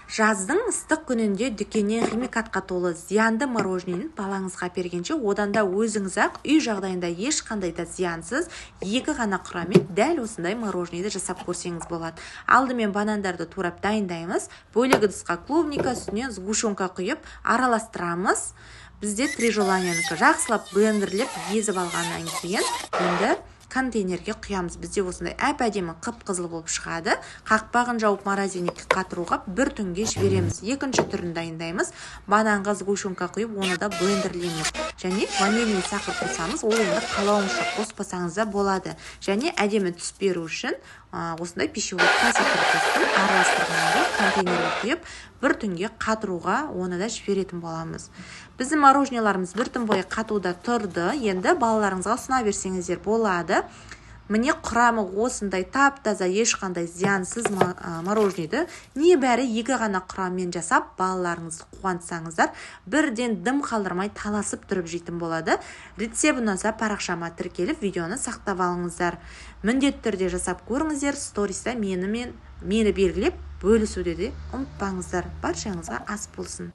Жаздың ыстық күнінде дүкеннен химикатқа толы зиянды мороженені балаңызға бергенше, одан да өзіңіз-ақ үй жағдайында ешқандай да зиянсыз екі ғана құраммен дәл осындай мороженеді жасап көрсеңіз болады. Алдымен банандарды турап дайындаймыз. Бөлек ыдысқа клубника, үстінен сгущенка құйып араластырамыз. Бізде «Три желания»нікі. Жақсылап блендерлеп, езіп алғаннан кейін енді контейнерге құямыз. Бізде осындай әп әдемі қып қызыл болып шығады. Қақпағын жауып, морозильникке қатыруға бір түнге жібереміз. Екінші түрін дайындаймыз. Бананға сгущенка құйып, оны да блендерлейміз және ванильный сахар қосамыз. Ол енді қалауыңызша, қоспасаңыз да болады. Және әдемі түс беру үшін осындай пищевой краситель қостым. Араластырғаннан кейін контейнерге құйып, бір түнге қатыруға оны да жіберетін боламыз. Біздің мороженеларымыз бір түн бойы қатуда тұрды. Енді балаларыңызға ұсына берсеңіздер болады. Міне, құрамы осындай тап таза, ешқандай зиянсыз мороженеді небәрі екі ғана құраммен жасап, балаларыңызды қуантсаңыздар, бірден дым қалдырмай таласып тұрып жейтін болады. Рецепт ұнаса, парақшама тіркеліп, видеоны сақтап алыңыздар. Міндетті түрде жасап көріңіздер. Сториста мені белгілеп бөлісуді де ұмытпаңыздар. Баршаңызға ас болсын!